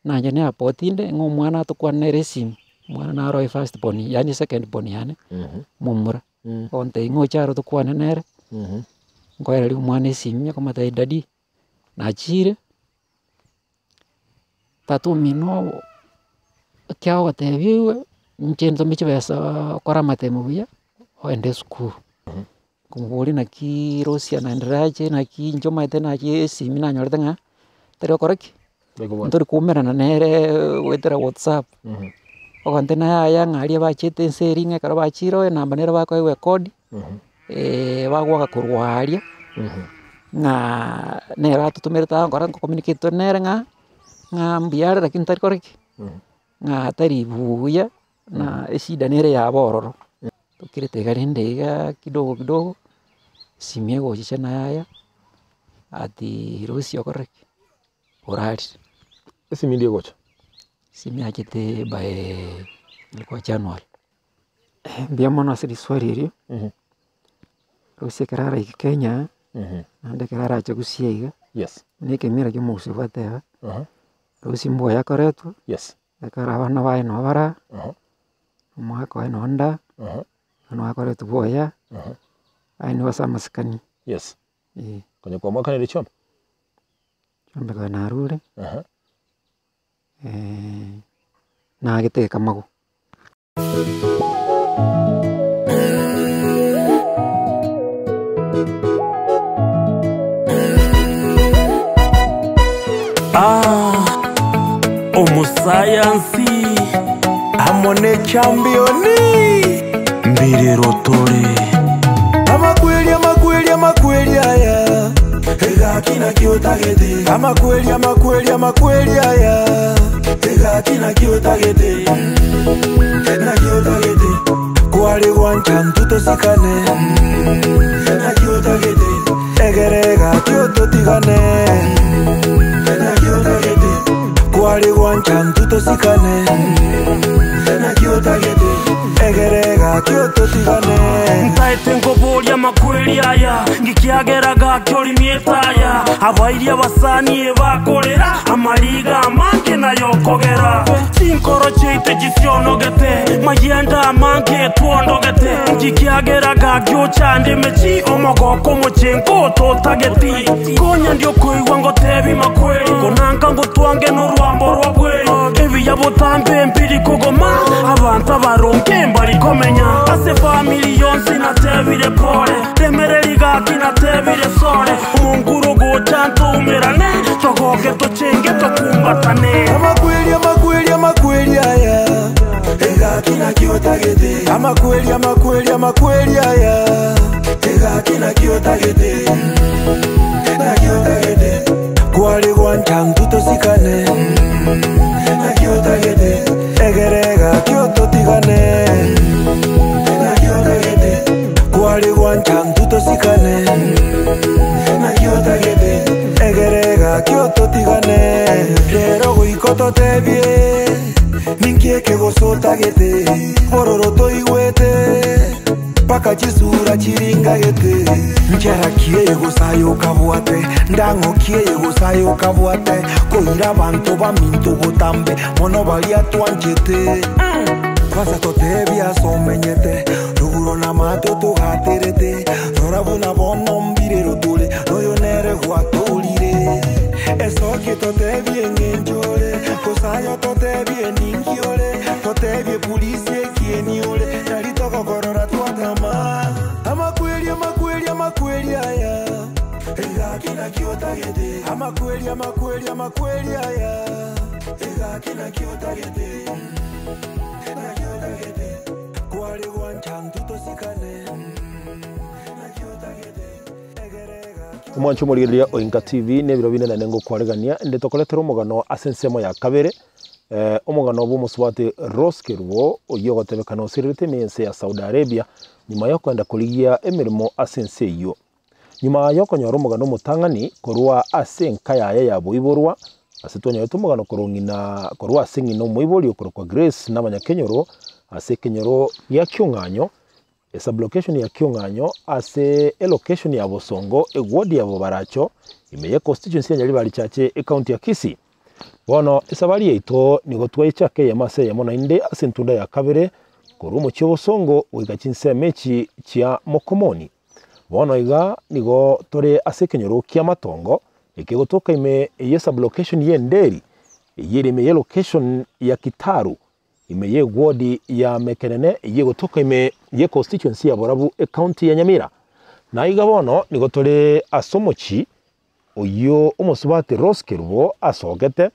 Nainche ne airport inde ng'a omwana atokwane nere esimi, omwana naro oye first born yaani second born yane, omomura, ogontebia ng'a oche aro tokwane nere, nkoereria omwana esimi akomotebia daddy, nachire, tata omino ekio agogotebia oigwe, inche ntome chibesa okore amatemo buya, ogende esukuru. Nkomoboria naki Rosia naendelea ache naki inche omanyete naki esimi nanyorete ng'a tari gokora ki? Ntori koumerana nere goetera whatsapp, ogontebia naye yaya ng'a aria bachete ense eria ng'a ekero bachire oye namba nere bakoegwa ekodi, bagoaka korwa aria, ng'a nere atotomerete agokora nko communicate tore nere ng'a, ng'a mbuya are lakini tari kora ki? Ng'a tari buya. Na eshida nere yabo ororo, tokirete iga rende iga kidogo kidogo, esimi egochicha naye aya, ati Rosie okorire ki? Orarire. Esimi ndi egocha? Esimi yachete by ilikuwa January. Mbuya mono ase riswali erio, Rosie ekero araike Kenya, naende ekero arache gusii iga, Yes. buna ekemira kia omogusii gwateba, Rosie mbuya akoretwe. Yes. Ekero abana baye nabo bara, omogaka oye nonde aa, nabo akoretwe bwoya, aye nigo ase amasikani Yes. eh. Konya kwamwakanire chiombe? Chiombe konya narure, nagete ekamago. Ah, omosayansi Amo ne championi. Mbirero tore. Amakweli amakweli amakweli aya Egaki naki otagete Amakweli amakweli amakweli aya Egaki naki otagete Naki otagete Kware gwancha ntwe tosikane Naki otagete Egere egaki ototigane Naki otagete Kware gwancha ntwe tosikane Naki otagete Egere egaki ototigane Ntaete nkoboria amakweri aya ngikiagera gaki orimie etaya abairi abasani ebakorera amariga amange nayokogera chinkoro chiaito chisionogete mayende amange etwondogete ngikiagera gaki ochande emechi omogoko omochengo ototageti konya ndi okoigwa ngotebi makweri konanka ngotwange norwambo rwa bweri ebiya botambe mbiri kogoma abanto abaronge mbari komenya ase famiri yonsi natebire pole remereri gaki natebire sore omonguru gocha ntoumerane togoke tochenge tokumbatane. Amakweli amakweli amakweli aya Egaki naki otagete Amakweli amakweli amakweli aya Egaki naki otagete Naki otagete Kware gwancha ntwe tosikane Naki otagete Egere egaki ototigane Naki otagete Kware gwancha ntwe tosikane Naki otagete Egere egaki ototigane Rero goika ototebie Ninki eke gose otagete Bororo toigwete Mpaka chisura chiringagete Nchera ki eye gose aye okabwate Ndang'o ki eye gose aye okabwate Koira abanto baminto botambe Mono baria twanchete Kwanza totebie ase omenyete Rogoro na amato togaterete Rora buna bono mbirero tore Noyo nere gwatorire Esokie totebie eng'encho ore Gose aye ototebie ninki ore Totebie purisi ekieni ore Nari togokorora twatama Amakweri amakweri amakweri aya Egaki naki otagete Amakweri amakweri amakweri aya Egaki naki otagete Naki otagete Kware gwancha ntwe tosikane Naki otagete Egere egaki Omwanche omorigereria o Inka TV na ebiro binde naende ngokwaregania inde tokoretera omogano ase ensemo ya kabere, omogano bw'omosubati Rose Kerubo oyio ogotebekana osirerete ime y'ense ya Saudi Arabia nyuma y'okoenda korigia emeremo ase ense eyio. Nyuma y'okonyora omogano omotang'ani korwa ase enka yaye ya boiborwa, ase twanyorete omogano korwa ng'ina korwa ase ng'ina omoibori okorokwa Grace na abanyakenyoro ase ekenyoro gia Kiong'anyo, Esublocation ya Kiong'anyo ase elocation ya Bosongo, eward ya Bobaracho, ime ye constituency ya Nyaribari Chache, ecounty ya Kisii. Bono esabari yaito nigo twaichaka eyemo ase eyemo naende ase entunda ya kabere korwa omochie obosongo goika chinsemo echi chia Mokomoni. Bono iga nigo tore ase ekenyoro ki'amatongo ekegotoka ime ye sublocation y'Enderi, eyio ere ime ye location ya Kitaru, ime y'eward ya Mekenene eyio egotoka ime ye constituency ya Borabu ecounty ya Nyamira. Na iga bono nigo tore ase omochie oyio omosubati Rose Kerubo asogete,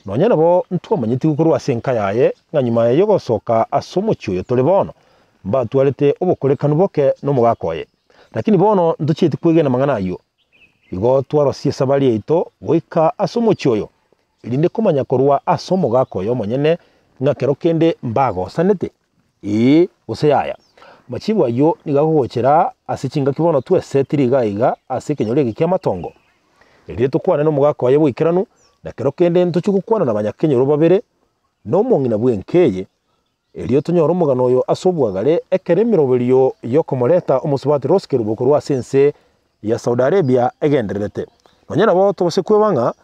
nonya nabo ntwamanyetigwe korwa ase enka yaye ng'a nyuma y'ogosoka ase omochie oyo tore bono, mbatwarete obokorekanu boke nomogaka oye. Lakini bono ntochieti kwegena amang'ana ayio. Igo twarosie esabari yaito goika ase omochie oyo, erinde komanya korwa ase omogaka oye omonyene ng'a kero kende mbagosanete, ee, gose yaya. Amachibu ayio nigo agogochera ase chingaki bono twesetire iga iga ase ekenyoro eke ki'amatongo. Erinde tokwane nomogaka oye boikeranu, na kero kende ntochie gokwana nabanyakenyoro babere, na omong'ina bw'enka eye, Erio tonyore omogano oyo ase obwagare, ekero emeroberio y'okomoreta omosubati Rose Kerubo korwa ase ense ya Saudi Arabia egendererete. Nonya nabo tobase kweba ng'a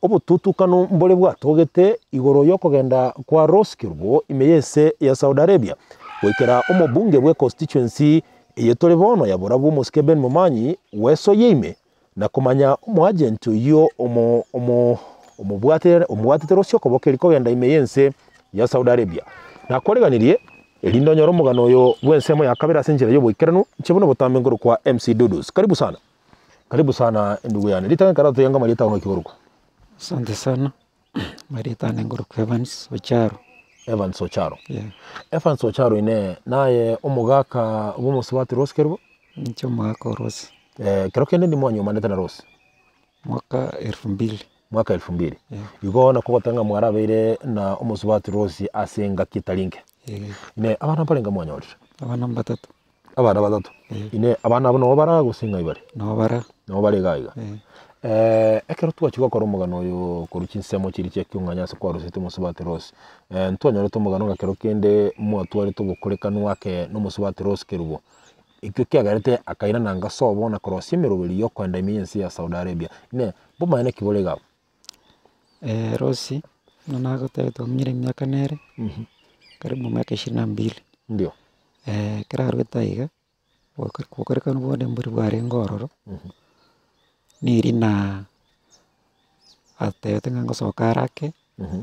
obotutukanu mbore bwatogete igoro y'okogenda kwa Rose Kerubo ime y'ense ya Saudi Arabia goikera omobunge bwe constituency eye tore bono ya Borabu omosike Ben Momanyi wesoyie ime na komanya omoagent oyio omo omo omobwate omobwatete rosie okoboko eri kogenda ime y'ense ya Saudi Arabia. Nakwareganirie, erinde onyore omogano oyo bw'ensemo ya kabere ase enchera y'oboikeranu, inche buna botambe nkorokwa MC Dudus. Karibu sana. Karibu sana endugu yane. Ritang'ani ekero ototebia amarieta ao naki okorokwa? Asante sana, amarieta ane nkorokwa Evans Ocharo. Evans Ocharo. Yeah. Evans Ocharo inee, naye omogaka bw'omosubati Rose Kerubo? Inche omogaka o Rose. Ekero kende ndimwanyomanete na Rose? Mwaka elfu mbili. Mwaka elfu mbili. Yeah. Igo nakogoteba ng'a mwarabeire na omosubati Rose ase engaki etari nke. Eh. Inee, abana mbarenge mwanyorire? Abana mbatato. Abana batato. Eh. Inee, abana abwo nabo bara gose ng'ai bare? Nabo bara. Nabo bare iga iga. Eh. Ekero twachia gokora omogano oyo korwa chinsemo chiria chia kiung'anya ase kwarusete omosubati Rose, ntwanyorete omogano ng'a kero kende mwatwarete obokorekanu ake na omosubati Rose Kerubo. Ekio kiagerete akairana ngasobo na korosia emeroberi y'okoenda ime y'ense ya Saudi Arabia. Inee! Mbomaene ki bore iga abwo? Rosi, buna nagotebia twamenyire emiaka nere, karibu miaka ishirini na mbili. Ndio. Ekero arwete aiga, obokorekanu bonde mbori bwarenge ororo, neri na atebete ng'a ngosoka are ake,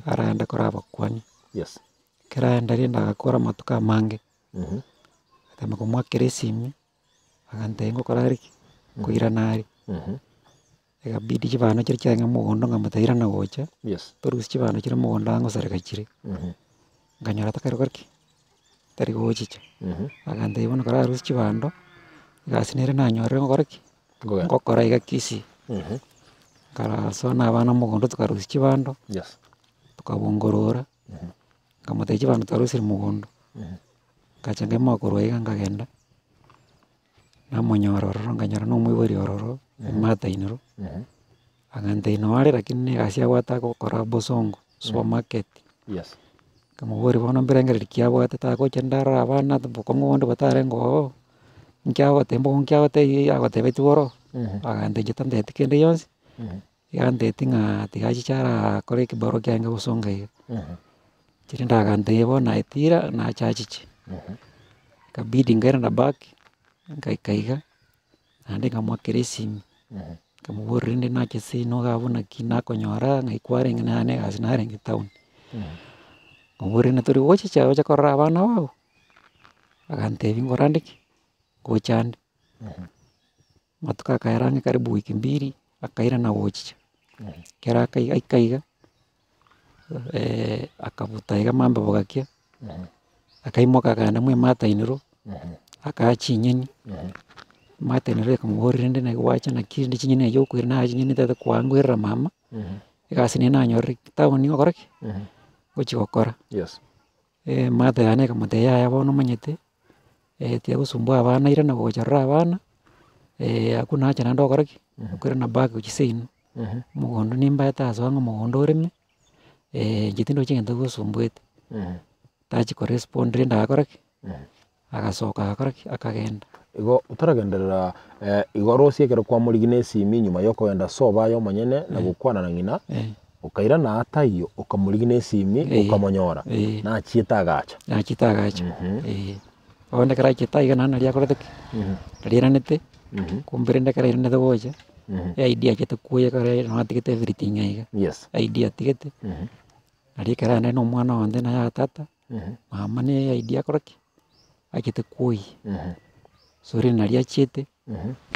araende korabakwania. Yes. Ekero aenda rende agakora amatuko amange. Agatema komoakera esimi, agantebia ngokora are ki? Nkoirana are. Ekabidi chibando chiria chiarenge mogondo nkamotebia irana gocha, Yes. torusie chibando chiria mogondo angosareka chire. Nkanyora takari gokora ki? Tari gochicha. Agantebia bono kararusie chibando, egasi nere nanyorire ngokora ki? Nkogenda. Ngokora iga kisii. Nkarasoa na abana mogondo tokarusia chibando, Yes. tokabongorora. Nkamotebia chibando twarusire mogondo, ngacha nkaimoka korwa iga nkagenda, namonyora ororo nkanyora na omoibori ororo, ematainero, agantebia noo are lakini na egasi abwate agokora bosongo, supermarket. Yes. Nkamoboria bono mbirengererio ki abwate tagocha ndarora abana bokong'u bonde botarenge oo, nki agoteba mbokong'u ki agotebia agotebetie boro, agantebia inche tantebeti kende gionsi. Yantebeti ng'a tiga achiche arakore ekebarua kiaye gosonga iga, inche rende agantebia bono aye tira nache achiche, ikabidi nkairana back, nkaika iga, naende nkamoakera esimi, nkamoboria rende nache seino iga abwo naki nakonyora ng'ai kwarenge naye na egasi narenge town. Nkamoboria rende tori gochicha oche korora abana bago, agantebia ngorande ki? Ngochande. Amatuko akaera ang'e karibu wiki mbili, akairana gochicha, ekero akai aika iga, akabuta iga mambia bogakia, akaimoka akagenda mwa ematainero, akaa chinyeni, ematainero ekamoboria rende naki gwacha naki rende chinyeni naye okoira naye chinyeni tata kwangwerera mama, egasi nere nanyorire town ogokora ki? Ngochi gokora. Yes. Eamate yane ekamotebia yaya bono omanyete, tiga gosumbua abana irana gocha rora abana, akwo nache naende okore ki? Okoirana back gochia seino, omogondo nimbaete asoa ng'a omogondo oreme, inche tindochi egento kegosumbuete, tachi korespond rende agakora ki? Agasoka agakora ki? Akagenda. Igo otaragenderera igo rosie ekero kwamorigia na esimi nyuma ya okogenda sobo aye omonyene na gokwana na ng'ina. Okairana taiyo, okamorigia na esimi, Eh. okamonyora, Eh. nachiete agacha. Nachiete agacha, eh. Bono ekero achete aiga naende naria akorete ki? Naria airanete, kumbe rende ekero airanete gocha, eID achete kwoyia ekero nabo atigete everything aiga. Yes. ID atigete, naria ekero aenire na omwana onde naye tata, mama ne ID akora ki? Achete kwoyia. So rende naria achiete,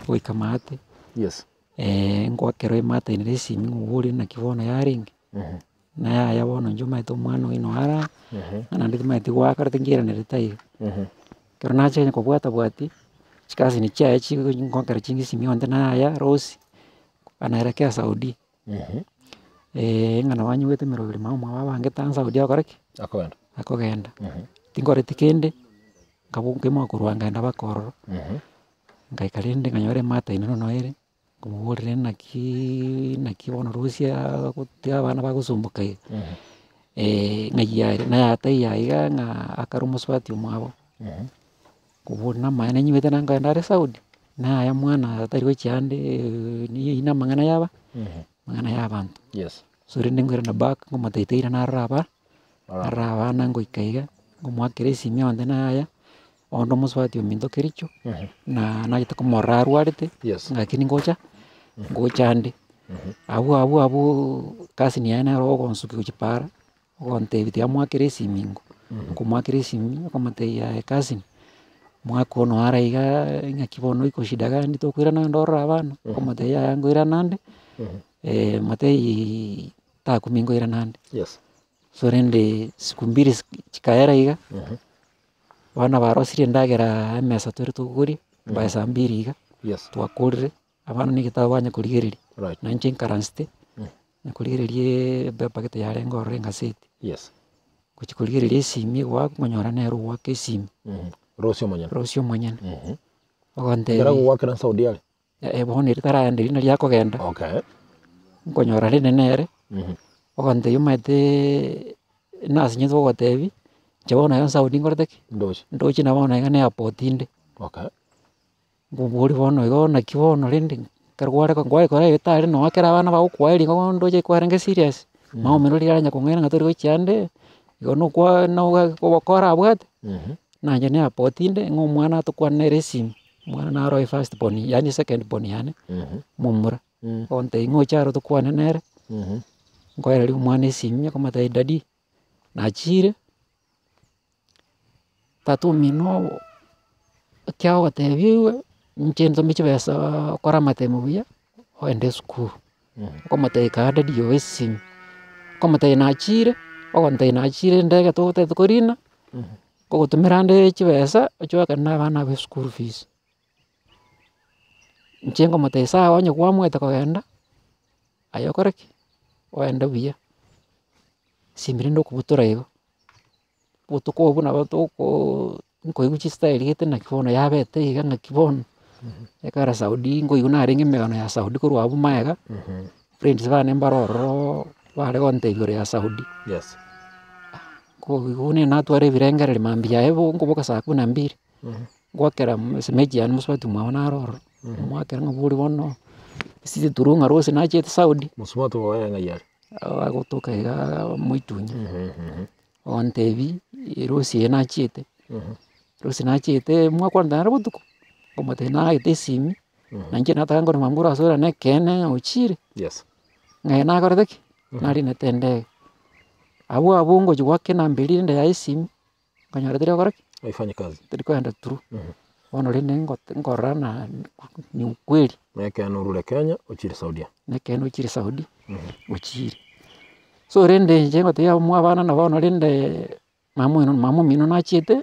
goika maate. Yes. Ngoakerwa emate ere esimi ng'oborie naki bono yarenge, na yaya bono inche omanyete omwana oino ara, ng'a naende timanyeti goakera tinkiiranerete aiga. Ekero nacha onye kobwata bwati, chikasini chiaye chigo ngoakera chinge esimi onde naya Rose, anaelekea Saudi, ng'a nabo anyigwete emeroberi mama omwabo abangete ang'e Saudi agokora ki? Akogenda. Akogenda. Tinkoreti kende, nkaboka nkaimoka korwa nkaenda mpaka ororo. Ngaika rende nkanyora emata ime nono ere, nkomoborera nakiiii naki bono rusia gotiga abana bagosumboka iga, ng'ai are naye ataiyo aiga ng'a akare omosubati omwabo, kobori namaene nyigwete naye nkoenda are Saudi, naye mwana tari gochia ande eywo na amang'ana yaba amang'ana ya abanto. Yes. So rende nkoirana back nkomotebia tairana arore aba, arore abana ngoika iga, nkomoakera esimi onde naye aya. Onde omosubati ominto Kericho, na nachete komorora arwarete, Yes. ng'aki ningocha, ngocha ande. Abwo abwo abwooo cousin yaye nere ogonsukia gochia paara, ogontebia tiga moakere esimi ingo, nkomoakera esimi, okomotebia aye cousin, mwaka one ara igaa ng'aki bono iko shida gani tokoirana ande orore abana, okomotebia yaya nkoirana ande, motebiiii takumi nkoirana ande. Yes. So rende siku mbiri chikaera iga. Bono barosirie endagera emesa tore tokoria, by saa mbiri iga, Yes. twakorire, abana na egetabu banya korigereria, Right. na inche nkaransete, nakorigereria epepa gete yarenge ororo engaseti, Yes. gochia korigereria esimi egoaka nkonyora nere ogoaka esimi, Rosie omonyene. Rosie omonyene, Ekero ogontebia agogoakera Saudi are? bono eri taraenda eri naria akogenda, Okay. nkonyora rende nere, ogontebia omanyetee nasinyete gogotebia, inche bono iga Saudi nkorete ki? Ndoche. Ndoche na bono iga na airport inde. Okay. Nkoboria bono igo naki bono rende, ekero kware kwarekora egetari noo ekero abana bagokwaeria igo bono ndoche kwarenge serious, mama riria aranya kong'aina ng'a tori gochia ande, igo nokwa noga obokora abwate, nainche na airport inde ng'a omwana tokwane nere esimi, omwana naro efirst born yaani second born yane, omomura, ogontebia ng'a oche aro tokwane nere, nkoereria omwana esimi akomotebia daddy. Nachire, tata omino ekio agotebia oigwe, inche nsome chibesa okore amatemo buya, ogende esukuru. Okomotebia kaa daddy oyo esimi, okomotebia nachire, ogontebia nachire endege totagete korina, nkogotomera ande chibesa, oche oakane na abana aba eschool fees. Inche nkomotebia sawa onye kwamwete kogenda, aye okore ki? Ogende buya. Esimi rende okobutora igo, obotuko obwo nabo tokoooo nkoigwa chistyle gete naki bono yabete iga naki bono, ekero Saudi nkoigwa narenge emegano ya Saudi korwa abwo maega, friends bane mbare ororo bare gontebia igoro ya Saudi. Yes. Koigwa buna natwara ebirengererio mambia yaye bo nkoboka saa kumi na mbili, ngoakera shemeji yane mosubati omwabo naro ororo, ngomoakera ng'a bori bono, esisi turu ng'a rose nachete Saudi. Mosubati oye ng'ai are? Agotoka igaa moitunya, ontebia erosi eye nachiete, erosi nachiete mwakwanete nere botuko, nkomotebia naete esimi, na inche nataka nkorema mboro ase ore nekeene ochire, Yes. ng'a nakorete ki? Narinete endege. Abwo abwo ngochi goaka enamba eria rende ya esimi. Nkanyora teri gokora ki? Haifanyi kazi. Teri kogenda through. Bono rende ngote nkorora ng'a ni ukweli. Na ekeene orure Kenya ochire Saudia. Na ekeene ochire Saudi, ochire. So rende inche ngotebia abamwa abana na bono rende mama oino mama omino nachiete,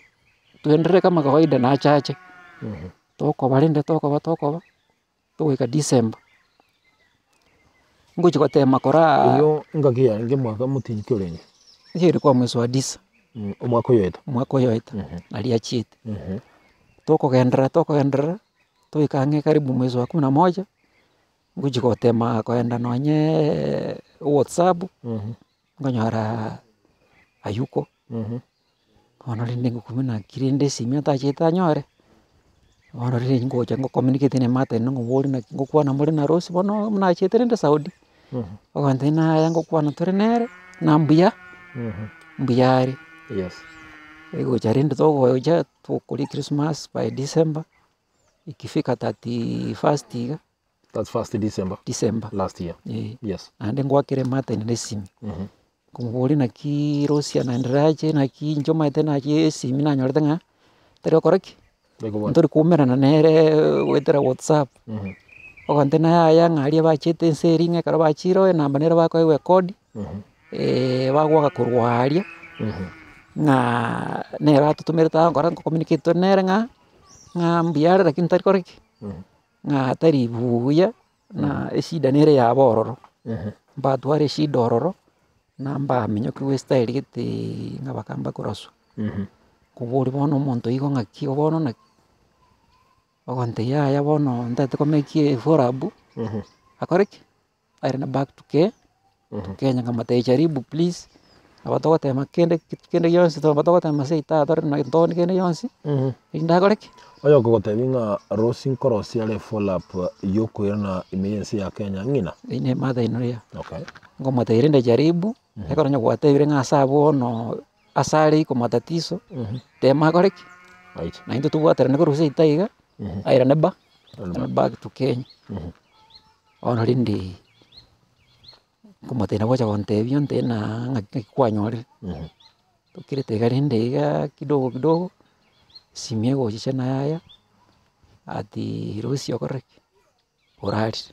twenderere kama kawaida nachache, tokoba rende tokoba tokoba, togoika December, ngochi gotema koraa. Eyio ngaki yarenge mwaka motinyi ki orenge? Eyio ere kwa mwezi wa tisa. Omwaka oyoeta. Omwaka oyoeta, naria achiete. Tokogenderera tokogenderera, toika ang'e karibu mwezi wa kumi na moja, ngochi gotema kogenda nonyeee whatsapp, nkonyoraa hayuko, bono rende ngokumia naki rende esimi atachete anyore, bono rende ngocha ngo communicate na emate ende nkoboria naki ngokwana more na Rose bono buna achiete rende Saudi. Ogontebia naye ngokwana tore nere, na mbuya, mbuya are. Yes. Egocha rende togocha tokoria christmas by December, ikifika 31st iga. 31st December. December. Last year. Eh. Yes. Naende ngoakere Martin na esimi, nkomoboria naki Rosia naendelea ache naki inche omanyete naki esimi nanyorete ng'a tari gokora ki? Tekobwata. Ntori koumerana nere goetera whatsapp, ogontebia naye yaya ng'a aria bachete ense eria ng'a ekero bachire oye enamba nere bakoegwa ekodi, bagoaka korwa aria, ng'a nere atotomerete agokora nko communicate tore nere ng'a, ng'a mbuya are lakini tari kora ki? Ng'a tari buya, na eshida nere yabo ororo, mbatware eshida ororo, na mbaminyokigwe estyle geteeee ng'a bakamba koraswa. Koboria bono omonto igo ng'aki bono naki, ogontebia yaya bono ntagete komake efollow up, akore ki? Airane back to Ke to Kenya nkamotebia jaribu please, nabo togotema kende kende gionsi nabo togotema seito tore na ntoni kende gionsi, erinde akore ki? Oyo okogotebia ng'a Rose nkorosia are follow up yokoirana ime y'ense ya Kenya ng'ina? Eyio ne mother in law. Okay. Nkomotebia rende jaribu, ekero onye gwatebire ng'a ase abwo bono ase are iko matatizo, tema akore ki? Aiche. Naintwe tobwaterane korwa seito iga, airane ba airane back to Kenya. Bono rende, nkomotebia gocha gontebia ontebie na ng'aki ng'aki kwanyorire, tokirete iga rende iga kidogo kidogo, esimi egochicha naye aya, ati rosia okorire ki? Orarire.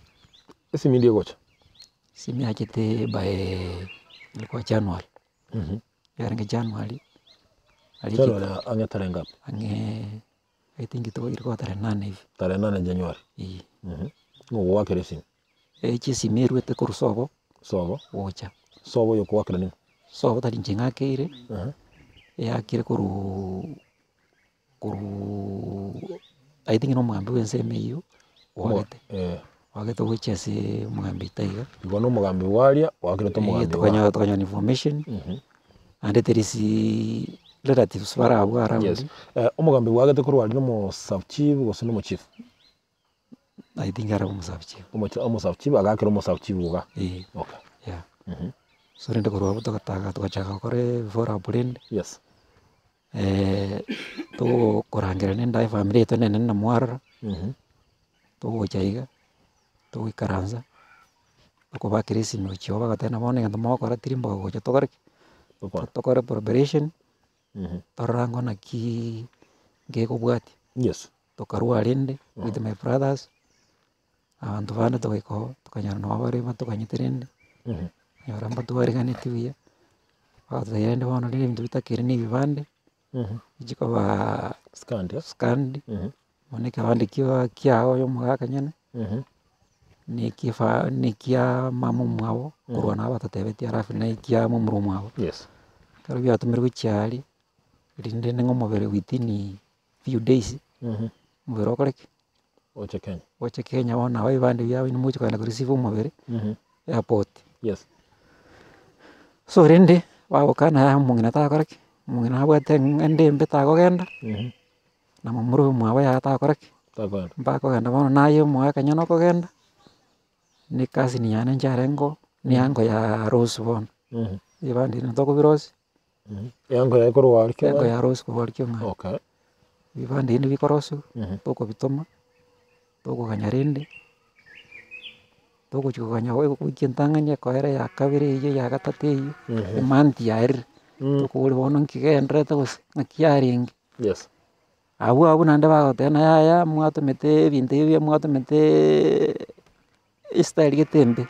Esimi ndi egocha? Esimi yachete by ilikuwa January, yarenge January, January ang'e tarehe ngapi? Ang'e. I think ilikuwa tarehe nane hivi. Tarehe nane January. Eeh. Ng'o ogoakera esimi? Echi esimi erwete korwa sobo. Sobo. Gocha. Sobo oyo okoakera ning'o? Sobo tari inche ng'akeire, eakire korwa korwa I think na omogambi bwa ensemo eywo, oagete. Oagete gochia ase omogambi oito iga. Igo na omogambi bwaria oakerete omogambi igaa. Tukanyora tukanyora information, naende there is relatives bare abwo around. Yes, omogambi bwagete korwa aria na omo sub chief gose na omo chief? I think are omo sub chief. Omo sub chief agakera omo sub chief iga? Eeh. Okay. Yeah. So rende korwa abwo togataka togachaka gokora follow up rende. Yes. Togokorangeria rende efamiri yaito nene namwarora, togocha iga, togoikaransa, tokobakera esimi gochia oo bagateba ng'a bono egento mogokora tirimboka gocha tokore ki? Tokore preparation, torore ango nakiiii nkekobwatia. Yes. Tokarwa rende with my brothers, abanto bande togaika oo, tokanyora nabo bare batoganyete rende, tokanyora mbatwariganeti buya, bagatotebia rende bono rende ebinto bitakeire na ebibande, chikobaa Scanned, eh? scanned, bono ekebande kia kiago ya omogaka nyene, na ekifa na ekia mama omwabo, korwa nabo batotebetie alafu na ekia momura omwabo. Yes. Ekero biatomirwe gochia aria, rinde ng'a omobere within few days, omobere okore ki? Oche Kenya. Oche Kenya bono nabo ebibande biabo inwe mogochi kogenda koreceive omobere, airport. Yes. So rende, bagokana yaya omong'ina takora ki, omong'ina abwate ende embe takogenda, na momura omwabo yaya takora ki, Takogenda. mbakogenda bono naye omogaka nyene okogenda, na ecousin yane inche arenge oo, na eango ya Rose bono, ebibande ebi ntokobirosia. Eango yaye korwa aria Eango Kiong'anyo? ya Rose korwa aria Kiong'anyo. Okay. Ebibande ebi nibikorosiwa, tokobitoma, tokoganya rende, togochia koganya ewiki entang'ani ekoera eya kabere eywo eya gatato eywo, emonth yaerire, tokoboria bono nki kegendererete gose, ng'aki yarenge. Yes. Abwo abwo naende bagoteba ng'a yaya mwatomete ebinto ebi mwatomete estyle gete embe,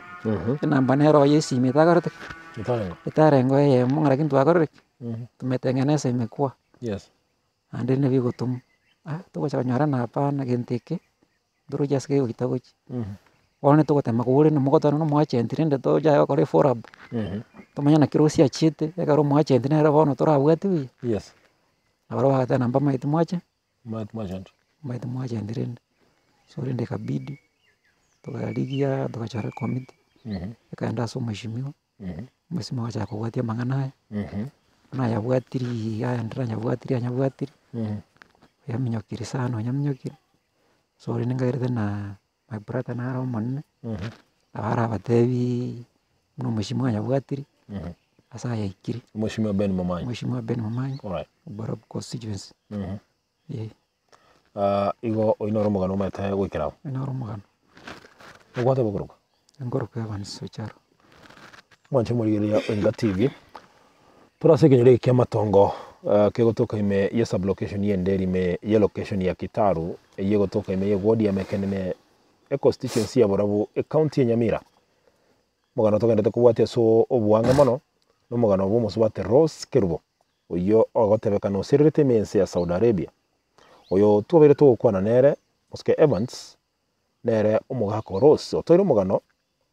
enamba nero ya esimi etakorete ki? Etarengo. Etarengo eyemo ng'a lakini twakorire ki? Tumetengeneza imekuwa. Yes. Naende nebigotomwa, ah togocha konyora ng'a hapana gento eke, ntorochi ase kegoita gochia. Bono togotema kobua rende mogoteba na omoagent rende tochaye gokora efollow up, tomanye naki rosi achiete, ekero omoagent nere bono torabwati buya. Yes. Nabo bagateba ng'a mbamaeti mwache. Mbamaeti mwachende. Mbamaeti mwachende rende, so rende ikabidi, tokarigia togachora ecommittee, ekaenda ase omheshimiwa, omheshimiwa agachaka kobwatia amang'ana aya, buna ayabwatiriiii aenderera anyabwatiri anyabwatiri, oyaminyokiri sana oyaminyokiri, so rende nkairete na my brother naro omonene. Nabo arabatebiiii buna omweshimiwa anyabwatire, ase ayaikire. Omweshimiwa Ben Momanyi. Omweshimiwa Ben Momanyi, Alright. Borabu constituency, eh. Igo oyio noro omogano omanyete goikera abwo. Oyio noro omogano. Obwate bokorokwa? Nkorokwa Evans Ocharo. Mwanche morigereria Oinga TV, tore ase ekenyoro eke kia amatongo kegotoka ime ye sublocation ya Enderi ime ye location ya Kitaru, eyio egotoka ime ye ward ya Mekenene, econstituency ya Borabu, ecounty ya Nyamira. Omogano togenderete kobwatia ase oboang'e mono, na omogano bwa omosubati Rose Kerubo, oyio ogotebekana osererete ime ense ya Saudi Arabia. Oyo twabeire togokwana nere, Mosike Evans, nere omogaka o Rose, otoire omogano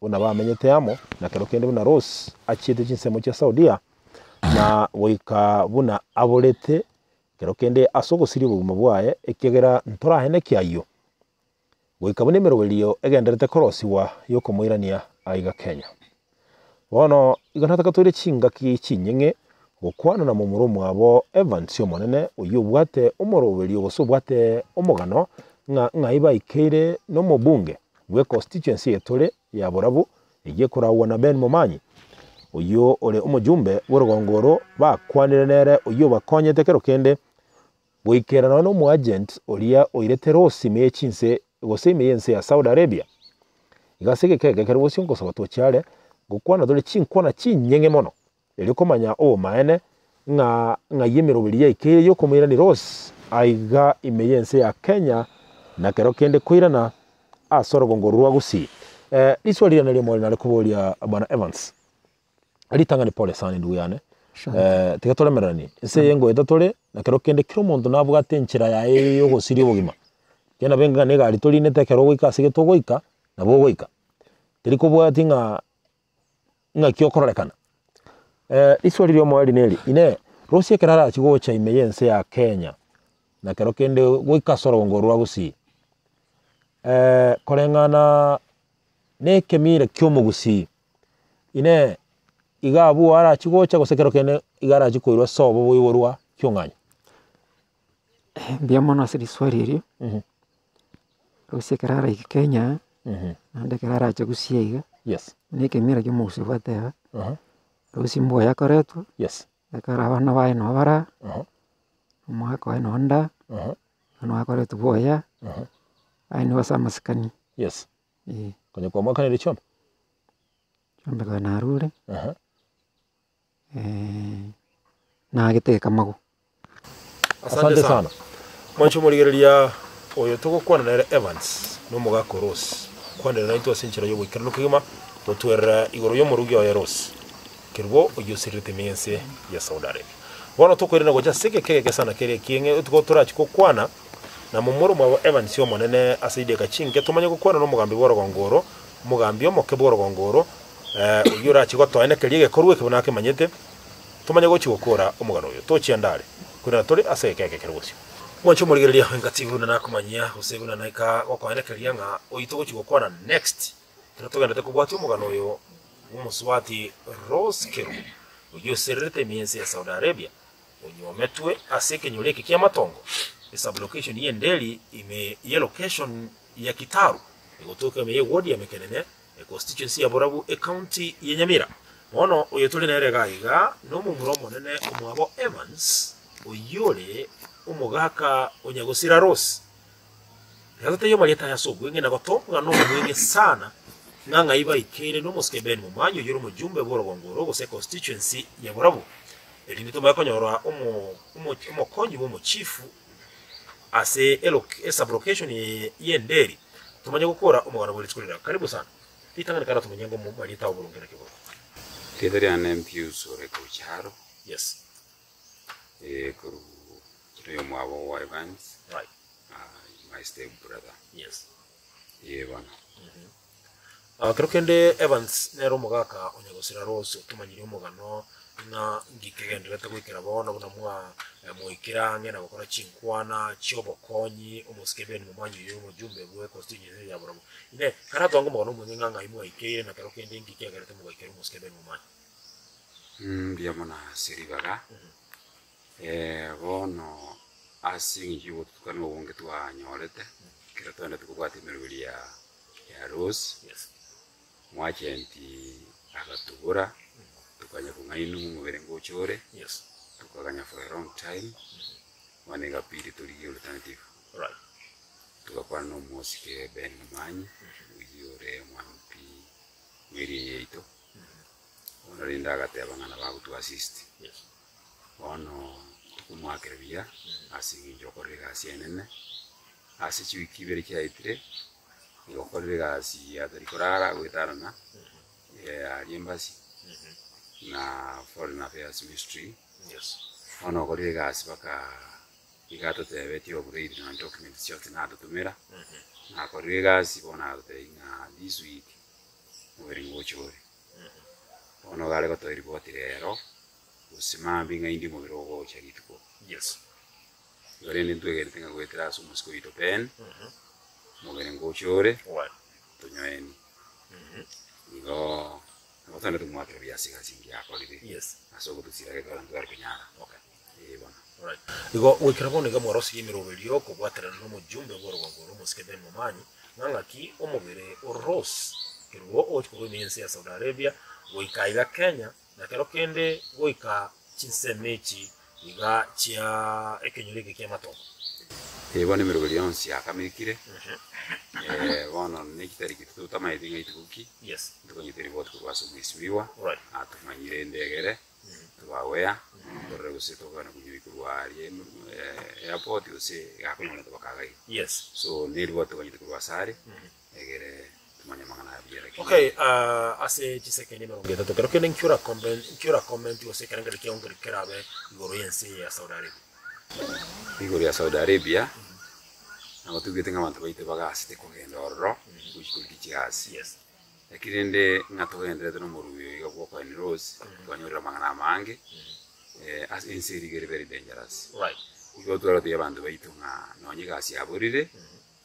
buna bamenyete amo, na kero kende buna Rose achiete chinsemo chia Saudia, na goika buna aborete kero kende ase ogosiria obogima bwaye, ekiagera ntoraeneke ayio. Goika buna emeroberio egendererete korosigwa y'okomoirania aiga Kenya. Bono igo nataka toire chingaki chinyeng'e gokwana na momura omwabo Evans omonene oyio obwate omoroberio gose obwate omogano ng'a ng'ai baikeire nomobunge bwe constituency eye tore ya Borabu eyio ekoragwa na Ben Momanyi oyio ore omojumbe bw'orogongo oro bakwanire nere oyio obakonyete kero kende Goikera nonya nomoagent oria oirete Rose ime ye chinse gose ime y'ense ya Saudi Arabia. Iga ase egeka eke ekero bosio ngosaba toche are, ngokwana tore chinkwana chinyeng'e mono, erio komanya obomaene ng'a ng'ai emeroberi yaikeire y'okomoirania Rose aiga ime y'ense ya Kenya na kero kende koirana ase orogongo rwa Gusii. Riswali riane ri'omoerio nare koboria Bwana Evans. Ritang'ani pole sana endugu yane, tiga toremereranie, ense eye ngoeta tore, na kero kende kera omonto nabwate enchera yaye ya ogosiria obogima, ekiagera nabo enga na egari torinete ekero ogoika ase gete ogoika, nabo ogoika. Teri kobwati ng'a ng'aki okororekana. Riswali ria omoerio neri, inee, rosie ekero arachie gocha ime ya ense ya Kenya, na kero kende goika ase orogongo rwa gusii, koreng'ana na ekemira kia omogusii. Inee! Iga abwo arachie gocha gose ekero kende iga arachie koirwa ase obo boiborwa ki'ong'anyo? Mbuya mono ase riswali erio, gose ekero araike Kenya, naende ekero arache gusii iga, Yes. na ekemira kia omogusii gwateba, rosie mbuya akoretwe, ekero abana baye nabo bara, omogaka oye nonde aa, nabo akoretwe buya, aye nigo ase amasikani. Yes. Eh. Konya kwamwakanire chiombe? Chiombe konya narure, Aha. nagete ekamago. Asante sana. Mwanche omorigereria oyo togokwana nere Evans na omogaka o Rose. Kwanera naintwe ase enchera y'oboikeranu kegima, gotwerera igoro y'omorugi oye Rose, kerubo oyio osirerete ime y'ense ya Saudi Arabia. Bono tokoirana gocha ase egeka egeke sana kere ekieng'e, tigo torachi gokwana Na momura omwabo Evans omonene ase chidakika chinke tomanye gokwana nomogambi bw'orogongo oro, omogambi omoke bw'orogongo oro, oyio orache gotoenekeria egekorwa eke buna akemanyete, tomanye gochia gokora omogano oyo. Tochia are, korende tore ase egeka eke kere bosio. Mwanche omorigereria engaki buna nakomanyia gose buna naika gokoenekeria ng'a oyio togochia gokwana next, ekero togenderete kobwatia omogano oyo bw'omosubati Rose Kerubo, oyio osererete ime y'ense ya Saudi Arabia, Onyometwe ase ekenyoro eke ki'amatongo, esublocation y'Enderi ime y'elocation ya Kitaru, egotoka ime y'eward ya Mekenene, econstituency ya Borabu, ecounty ya Nyamira. Bono oyo tore nere iga iga nomomura omonene omwabo Evans, oyio ore omogaka o Nyagosira Rose. Rero totebie amarieta aya ase obweng'e na gotombwa nomweng'e sana, ng'a ng'ai baikeire nomosike Ben Momanyi oyio ore omojumbe bw'orogongo oro gose econstituency ya Borabu. Erinde tomanye konyora omokonyi bw'omochifu ase esublocation y'enderi, tomanye gokora omogano bwe rituko riria. Karibu sana. Ritang'ani kare tomanye ngo marieta ao boronge naki bobe. Erieta riane Mpius ore Kocharo. Yes. Korwa kera oyomwabo wa Evans. Right. My step brother. Yes. Ee bono. Kero kende Evans nere omogaka o nyagosira Rose otomanyire omogano ng'a nki kegendererete goikera bono buna mwa moikire ang'e na gokora chinkwana chi'obokonyi omosike Ben Momanyi oyio omojumbe bwe constituency ya Borabu. Inee, karatwange omogano omweng'e ng'a ng'ai mwaikeire na kero kende nki kiagerete mogaikera omosike Ben Momanyi? Mbuya mono ase ribaga, bono ase eng'encho y'obotutukanu obonge twanyorete, ekero twaendete kobwata emeroberi ya ya Rose. Omoagent agatubora, tokanya kong'ainwa omobere ngocha ore, Yes. tokaganya for a long time, bono egabidi torigie alternative. Right. Togakwana na omosike Ben Momanyi, oyio ore omo-MP bwe area yaito, bono rende agateba ng'a nabo agotu assist. Yes. Bono tokomoakera buya ase eng'encho okorire egasi enene, ase chiwiki ibere chiaetire, nigo okorire egasi atari korara goetanana aria embassy na foreign affairs ministry, Yes. bono okorire egasi mpaka iga atotebetie upgrade nonye documents chionsi natotomera, nakorire egasi bono agototebia ng'a this week omobere ngocha ore. Bono iga are gotoa eripoti rero, gose mambia ng'a inde omobere ogocha rituko. Yes. Igo rende ntwegerete ng'a goetera ase omosike oito Ben, omobere ngocha ore, Right. tonyoeni. Igo nabo togende tomwakere buya ase egasi engiya akorire, Yes. ase ogotochira gekogera ntware konyara. Okay. Ee bono. Alright. Igo goikera bono iga mwarosirie emeroberio kobwaterana nomojumbe bw'orogongo oro omosike Ben Momanyi, ng'a ng'aki omobere o Rose Kerubo ogochia korwa ime y'ense ya Saudi Arabia goika iga Kenya, na kero kende goika chinsemo echi iga chia ekenyoro eke ki'amatongo. Ee bono emeroberio yonsi yakamekire, bono ne chitariki totamaeti ng'a rituko ki, Yes. ntokonyete ripoti korwa ase omwesimiwa, Right. atomanyire endegere, tobawea, torore gose tokogenda konywa korwa aria airport gose gakonyorete mpaka iga iga. Yes. So ne ripoti tokonyete korwa ase are, egere tumanye amang'ana aya buya lakini. Okay, ah, ase chisekendi emerongo etato kero kende nki ora comment, nki ora comment gose ekerengerio kiao nkeri kerabe igoro y'ense eye ya Saudi Arabia? Igoro ya Saudi Arabia, nabo toigwete ng'a abanto baito bagasete kogenda ororo, gochia korigia chigasi. Yes. Lakini rende ng'a togendererete na omorubi oyo iga bwa okoeni Rose, twanyorire amang'ana amange, ase ense ere iga ere very dangerous. Right. Igo twarotebia abanto baito ng'a nonye egasi yaborire,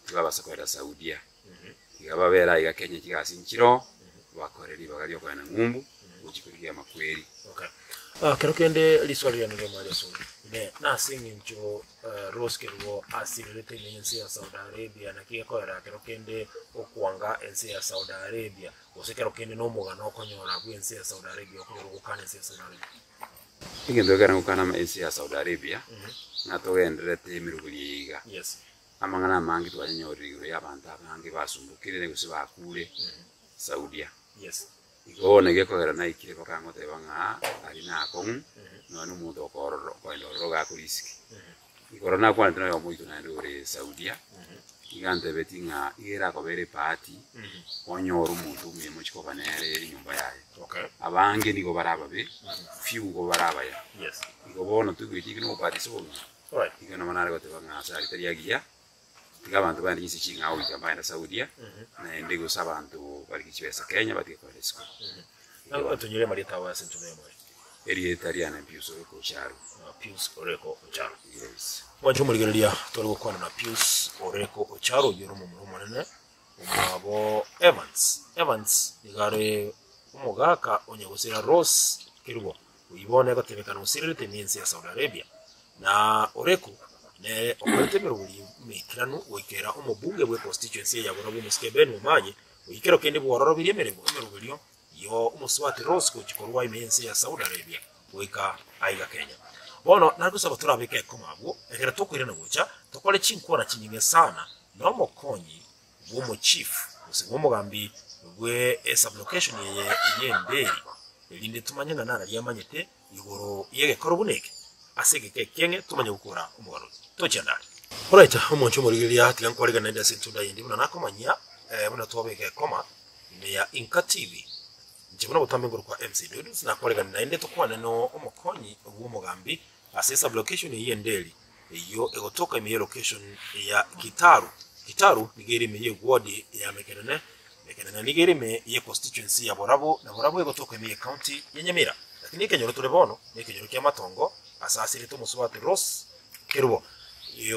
tibabasa kogenda Saudia, tiga babere aiga Kenya chigasi nchiroo, bakore ribaga ria okogenda ng'umbu, gochia korigia amakweri. Okay. Ah, kero kende riswali riane riomare ase oyo, ne nase eng'encho eh, Rose Kerubo asirerete ime y'ense ya Saudi Arabia, naki gekoera kero kende okwanga ense ya Saudi Arabia, gose kero kende na omogano okonyora abwo ense ya Saudi Arabia okonyora ogokana ense ya Saudi Arabia. Egento ekero ngokana ense ya Saudi Arabia, ng'a togendererete emeroberi eye iga. Yes. Amang'ana amange twanyenyorire igoro y'abanto abange basumbukire gose bakure Saudia. Yes. Igo bono gekogera naikire mpaka ngoteba ng'a aria nakong'u, nonya na omonto okorora okoenda ororo iga akorisiki. Igoro nakwanete na oyomo oito naende ore Saudia, iga antebetie ng'a iga erakobere ebahati, onyore omonto omuya mochie koba nere enyomba yaye. Okay. Abange nigo bare ababe, few igo bare abaya. Yes. Igo bono toigweti ekio na obobatisi obogima. Alright. Igo nabo nare goteba ng'a ase aria tari agiya, tiga abanto baende chinse ching'ao goika mbagende Saudia, naende gose abanto barigie chibesa Kenya batige kogenda isiko. Igo Tonyore amarieta abo ase enchera y'omoyo. Erieta riane Pius Oreko Ocharo. Ah, Pius Oreko Ocharo. Yes. Mwanche omorigereria tore gokwana na Pius Oreko Ocharo oyio ore omomura omonene omwabo Evans. Evans nigo are omogaka o nyagosira Rose Kerubo oyio bono egotebekana osirerete ime ense ya Saudi Arabia. Na Oreko nere okorete emeroberi emeikeranu goikera omobunge bwe constituency eye ya Borabu omosike Ben Momanyi oyio kero kende bwororobirie emeremo emeroberio yo omosubati Rose gochia korwa ime y'ense ya Saudi Arabia goika aiga Kenya. Bono nagosaba torabeke ekoma abwo ekero tokoirana gocha tokore chinkwana chinyinge sana na omokonyi bw'omochief gose bw'omogambi bwe esublocation eye y'Enderi erinde tumanye ng'a nararia amanyete igoro y'egekoro buna eke ase egeka ekieng'e tumanye gokora omogano oyo. Tochia ndare. Alright, omonche omorigereria tiga nkwarigane naende ase entunda yende buna nakomanyia eh, buna twabeka ekoma ime ya Inka TV. Inche buna botambe nkorokwa MC Doodles nakwarigane naende tokwane no omokonyi bw'omogambi ase esublocation eye y'Enderi eyio egotoka ime y'elocation ya Gitaru. Gitaru nigo ere ime y'eward ya Mekenene, Mekenene nigo ere ime ye constituency ya Borabu, na Borabu egotoka ime y'ecounty ya Nyamira. Lakini ekenyoro tore bono nekenyoro ki'amatongo ase asirete omosubati Rose Kerubo,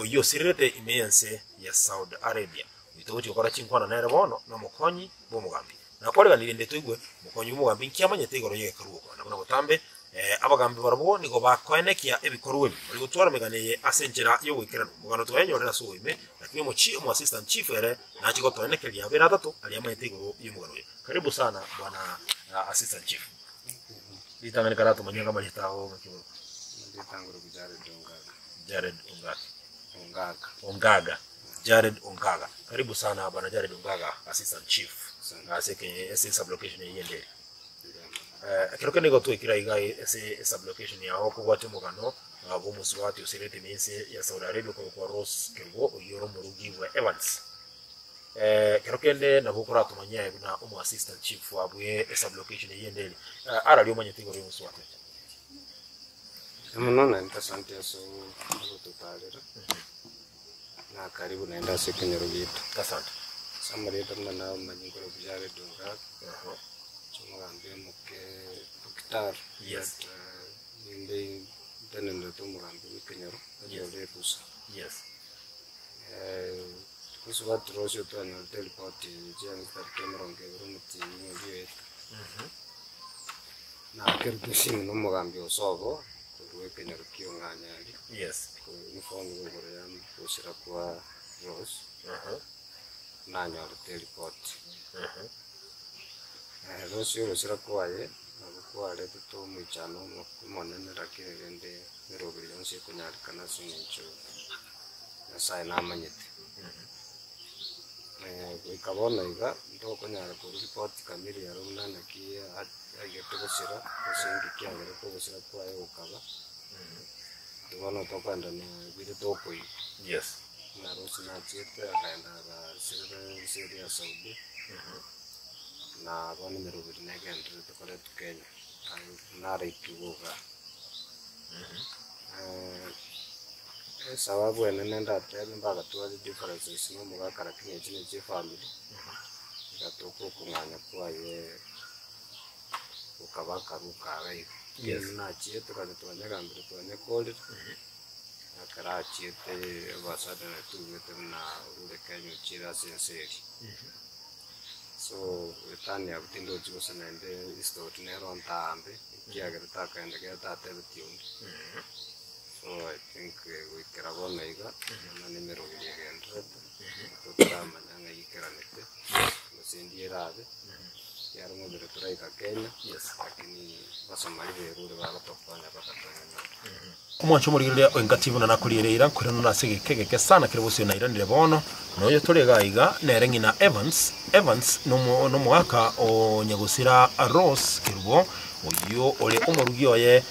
oyio osirerete ime y'ense ya Saudi Arabia. Oyio togochia gokora chinkwana nere bono nomokonyi bw'omogambi. Nakwareganirie inde toigwe, omokonyi bw'omogambi inki amanyete igoro y'egekorwa oko? Na buna botambe, abagambi barabwo nigo bakoenekia ebikorwa ebi, bari gotwara emegano eye ase enchera y'ogoikeranu. Omogano twayenyorire ase oboime, lakini omochi omo assistant chief ere nachie gotoenekeria abere atato aria amanyete igoro y'omogano oyo. Karibu sana bwana assistant chief. Ritang'ani karatomanyie ng'a amarieta ago ng'aki bono. Ritang'ani Jared Ongaga. Jared Ongaga. Ongaga. Ongaga. Jared Ongaga. Karibu sana bwana Jared Ongaga, assistant chief. Ase eke ase sublocation eye ende. Eh, ekero kende nigo twaikire aiga ase sublocation yao kobwatia omogano ah, bwa omosubati osirete ime ense ya Saudi Arabia okorokwa Rose Kerubo oyio ore omorugi bwa Evans. Eh, ekero kende nabo okoratomanyie aye buna omo assistant chief abwe esublocation eye ende eri. Eh, arari omanyete igoro y'omosubati oyo. Mono naende asante ase ogototarera, na karibu naende ase ekenyoro giaito. Asante. Ase amarieta buna namanya nkorokwa Jared Ongaga, omogambi omoke Bukitari, Yes. but ninde ntenenerete omogambi bwa ekenyoro, Yes. ore erusa. Yes. Gose batire osio twanyorete eripoti chianga chitariki emerongo ebere omotienyi oria oeta. Nakerwa esimi na omogambi osobo, korwa ekenyoro kia ong'anyari, Yes. inform igoro ya gosira kwa Rose, nanyorete eripoti. Rose ogosira kwaye, nabo kwaretete omoichano omo- omonene lakini rende emeroberi yonsi ekonyarekana ase eng'encho Nyasaye namanyete. Goika bono iga, ntokonyara korwa ripoti kamiri ero buna naki aigete gosira, gose inki kiagerete ogosira kwaye gokaba, intwe bono tokoenda na bire tokoigwa. Yes. Buna Rose nachiete akaenda agasirera ense eria ya Saudi, na bono emeroberi negendererete koretwa Kenya, naraikigwe igaa. Esababu enene ndatebe mbagatware differences na omogaka lakini echi ne chifamiri, egatoka okong'anya kwaye gokaba akaruka iga iga. Yes. Nachiete kare twanyegambire twanyekorire, ekero achiete abasani natubete buna orure Kenya ochire ase ense eria. So etani abwo tindochi gose naende history nero ntambe, ekiagera takaenda kero tatebetie onde. So I think goikera bono iga, bono na emeroberi egendererete, totaramanya ng'a ikeranete, gose ndi erabe, ekiagera omobere toraika Kenya, Yes. lakini basomari berure bagotokonya bakatonyora. Omwancho omorigereria o engati buna nakoriere eira, nkoirana nase egeka egeke sana kere bosio nairanire bono, noyo tore iga iga nere ng'ina Evans, Evans nomo nomogaka o nyagosira Rose Kerubo, oyio ore omorugi oye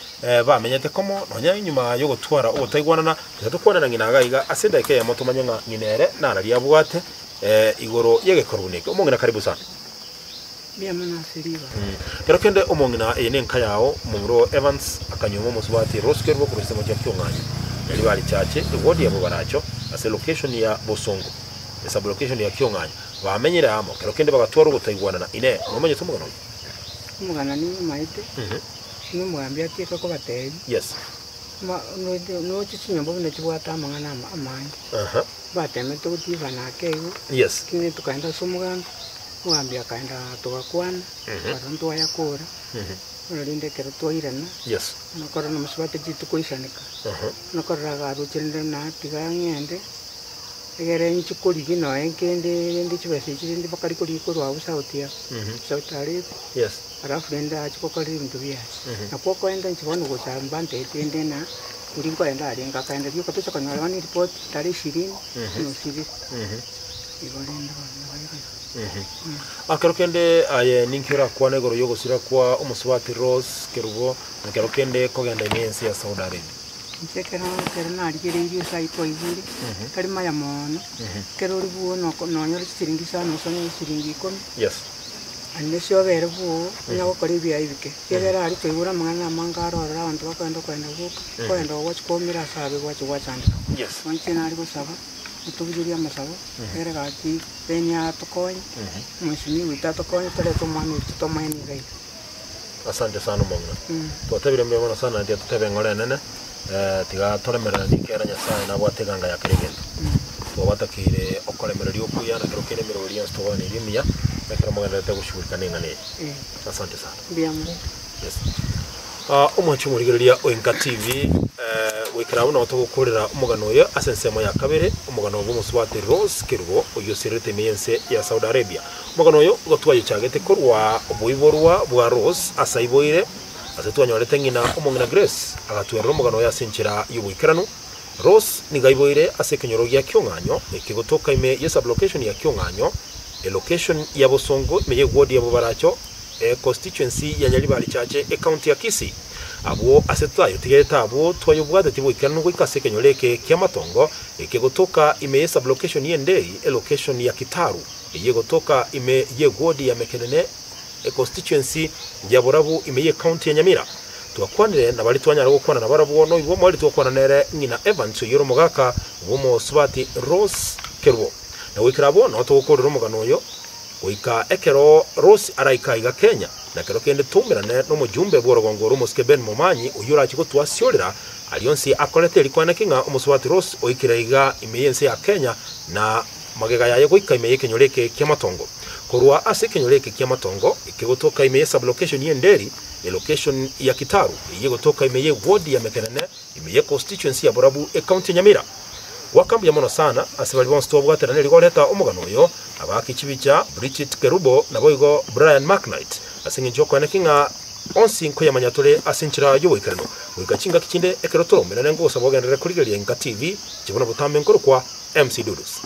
bamenyete komo nonya nyuma yogotwara ogotaigwanana, tiga tokwane na ng'ina iga iga ase edageka eyemo tomanye ng'a ng'ina ere nararia abwate igoro y'egekorwa buna eke. Omong'ina karibu sana. Mbuya mono ase ribaga. Kero kende omong'ina eye nenka yao, omomura oo Evans akanyuoma omosubati Rose Kerubo korwa chisemo chia Kiong'anyo. Erio barichache ewodi yabo baracho ase location ya Bosongo, esub-location ya Kiong'anyo. Bamenyire amo, kero kende bagatwara ogotaigwanana. Inee, nomanyete omogano oyio? Omogano ninyomanyete, nomogambi atieke kobatebia. Yes. Noche chinyomba buna chibwate amang'ana amange. Batemete gotibana ake igo. Yes. Lakini tokaenda ase omogambi, omogambi akaenda togakwana, barabwo ntwayakora. Bono rende ekero twairana, Yes. nokorora nomosubati titokoisaneka. Nokorora agaroche rende buna tiga ng'ende, egere inche korigia nonya nkende rende chibesa echi rende mpaka rikorigia korwa abwo Saudi abwo, Saudi Arabia. Yes. Alafu rende ache gokora ebinto biaye. Nakwo okoenda inche bono gocha mbantete inde na oria nkoenda arenge akaenda rioka tocha konyora bono eripoti tarehe ishirini nosibire. Igo rende bono nabo igo igo. Ekero kende aye ninki orakwane igoro y'ogosira kwa omosubati Rose Kerubo na kero kende kogenda ime y'ense ya Saudi Arabia? Inche ekero ekero narigereirie ase ayio twaigure, tari maya mono, ekero ore bwono noko nonyore chisiringi isano gose onyore chisiringi ikomi. Yes. Naende ase obere bwoo, onya gokora ebiaye ebike, ekiagera aria twaigure amang'ana amange aro ororo abanto bakoenda okoenda gwoka, okoenda gwachi kwaumera ase abe gwachi gwachandeka. Yes. Bono inche nare gosaba, otobucherie amasabo, egere gaki Beni atokonye, omosimi oito atokonye torete omwana oito tomoe nigo iga. Asante sana omong'ina. Twatebire mbuya mono sana tiga totebe eng'ora enene, tiga toremereranie ekiagera Nyasaye nabwate eganga ya kera egento. Twabatakeire okoremereria okuya na kero kende emeroberi yonsi toganeiri emiya, ekero mogendererete goshughulika na eng'ana eye. Asante sana. Mbuya mono. Yes. Omwanche omorigereria o Enka TV, Goikera abwo nabo togokorera omogano oyo ase ensemo ya kabere, omogano bw'omosubati Rose Kerubo oyio osirerete ime y'ense ya Saudi Arabia. Omogano oyo igo twayochagete korwa oboiborwa bwa Rose ase aiboire, ase twanyorete ng'ina omong'ina Grace agatwerera omogano oyo ase enchera y'oboikeranu. Rose nigo aiboire ase ekenyoro gia Kiong'anyo eke gotoka ime ye sublocation ya Kiong'anyo, elocation ya Bosongo ime y'eward ya Bobaracho, econstituency ya Nyaribari Chache, ecounty ya Kisii. Abwo ase twayotigerete abwo twayobwatetie boikeranu goika ase ekenyoro eke ki'amatongo, eke gotoka ime ye sublocation y'Enderi, elocation ya Kitaru, eyio egotoka ime y'eward ya Mekenene, econstituency ya Borabu ime y'ecounty ya Nyamira. Twakwanire na baria twanyara gokwana nabarabwo, noigwa omwari twakwana nere ng'ina Evans oyio ore omogaka bw'omosubati Rose Kerubo. Na goikera abwo nao togokorera omogano oyo goika ekero Rose araike aiga Kenya, na kero kende toumerane nomojumbe bw'orogongo ore omosike Ben Momanyi oyio orache gotwasiorera aria onsi akorete eri koeneki ng'a omosubati Rose oikire aiga ime y'ense ya Kenya na magega yaye goika ime y'ekenyoro eke ki'amatongo. Korwa ase ekenyoro eke ki'amatongo ekegotoka ime ye sublocation y'Enderi, elocation ya Kitaru eyio egotoka ime ye ward ya Mekenene ime ye constituency ya Borabu ecounty ya Nyamira. Goaka mbuya mono sana ase baria bonsi twabwaterana erio goreta omogano oyo, abaaki chibicha Bridget Kerubo naboigo Brian McKnight ase eng'encho y'okoeneki ng'a onsi nkoyamanya tore ase enchera y'oboikeranu. Goika chingaki chinde ekero toraumerane ngogosaba ogenderere korigereria Inka TV, inche buna botambe nkorokwa MC Dudus.